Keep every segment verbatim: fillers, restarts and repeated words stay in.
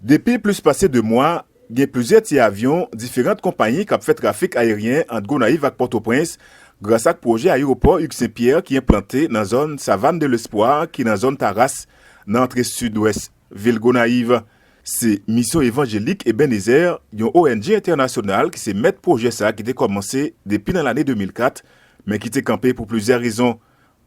Depi plis pase de mwa, gen plizyè ti avyon diferan konpayi k ap fè trafik ayeryen ant Gonayiv ak Pòtoprens, gras ak pwojè ayewopò Hugues Saint-Pierre ki enplante nan zòn Savane de l'Espoir, ki nan zòn Taras, nan antre sidwès vil Gonayiv. Se Misyon Evanjelik Ebenezer, yon O N G entènasyonal ki se mèt pwojè sa a ki te kòmanse depi nan lane de mil kat, men ki te kanpe pou plizyè rezon.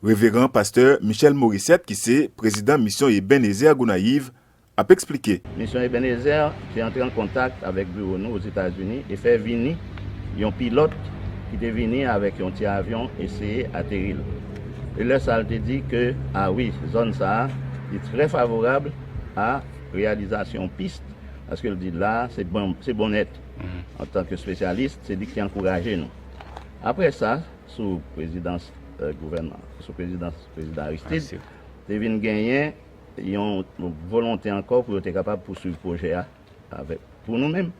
Reveran Pastè Michel Morissette, ki se prezidan Misyon Ebenezer Gonayiv, ap eksplike. Misyon Ebenezer te antre an kontak avèk biwo nou Ozetazini e fè vini yon pilòt ki te vini avèk yon ti avyon eseye ateri l. E lè sa a, l te di ke, a wi, zòn sa a, li trè favorab a reyalizasyon pis, paske l di la, se bon, se bon nèt. Antanke espesyalis, se li ki ankouraje nou. Apre sa, sou prezidans, eh, gouvènman, sou prezidans prezidan Aristide, te vin genyen yon volonte ankò pou yo te kapab pouswiv pwojè a avèk, pou nou menm.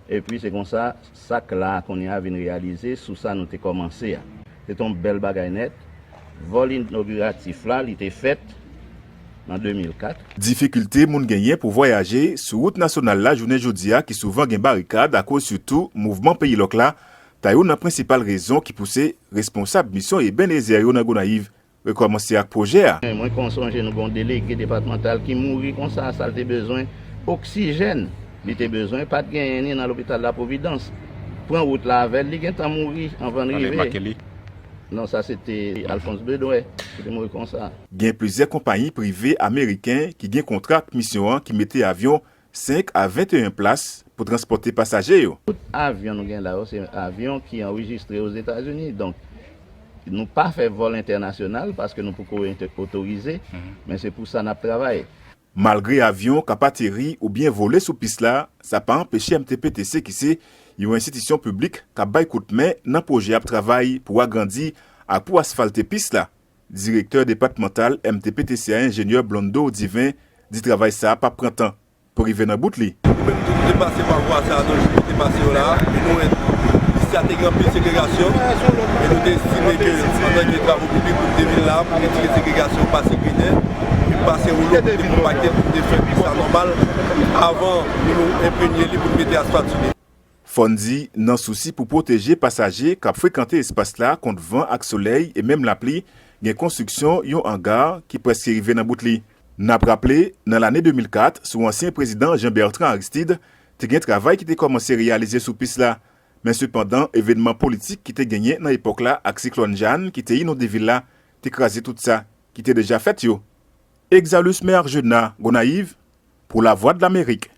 Epi se konsa, sa k la a kounye a vin reyalize sou sa nou te kòmanse a. Se te yon bèl bagay nèt. Vòl inogiratif la, li te fèt nan de mil kat. Difikilte moun genyen pou vwayaje sou wout nasyonal la jounen jodi a ki souvan gen barikad akoz sitou mouvman peyi lòk la, ta youn nan prensipal rezon ki pouse responsab Misyon Ebenezer yo nan Gonayiv rekòmanse ak pwojè a. Mwen kon sonje nou gen yon delege depatmantal ki mouri konsa, sa l te bezwen oksijèn. Li te bezwen, pa t genyen ni nan lopital La Providence. Pran wout la avè l, li gentan mouri anvan l rive. Non, sa se te Alphonse Bedouin ki te mouri konsa. Gen plizyè konpayi prive ameriken ki gen kontra ak misyon an ki mete avyon senk a venteyen plas pou transpòte pasaje yo. Tout avyon nou gen la yo, se avyon ki anrejistre Ozetazini. Donk, nou pa fè vòl entènasyonal paske nou poko ente-, otorize, men se pou sa n ap travay. Malgre avyon k ap ateri oubyen vole sou pis la, sa pa anpeche M T P T C, ki se yon enstitisyon piblik k ap bay kout men nan pwojè, ap travay pou agrandi ak pou asfalte pis la. Direktè depatmantal M T P T C a, enjenyè Blondo Divin, di travay sa a p ap pran tan pou rive nan bout li. Nou menm tou, nou te pase pa vwa sa a nan jou nou te pase yo la a, e nou wè pis la te gen anpil segregasyon, e nou te estime ke, antanke travo piblik, pou nou te vin la a, pou nou retire segregasyon, pase grenè, epi pase woulo, pou nou te konpakte, pou nou te fè pis la nòmal, avan pou nou enprenye li, pou nou mete asfalt sou li. Fò n di, nan sousi pou pwoteje pasaje k ap frekante espas la kont van ak solèy e menm lapli, gen konstriksyon yon anga ki prèske rive nan bout li. N ap raple, nan lane de mil kat, sou ansyen prezidan Jean Bertrand Aristide, te gen travay ki te kòmanse reyalize sou pis la. Men sepandan, evènman politik ki te genyen nan epòk la ak siklòn Jeanne ki te inonde vil la, te kraze tout sa ki te deja fèt yo. Exalus Mergena, Gonayiv, pou Lavwadlamerik.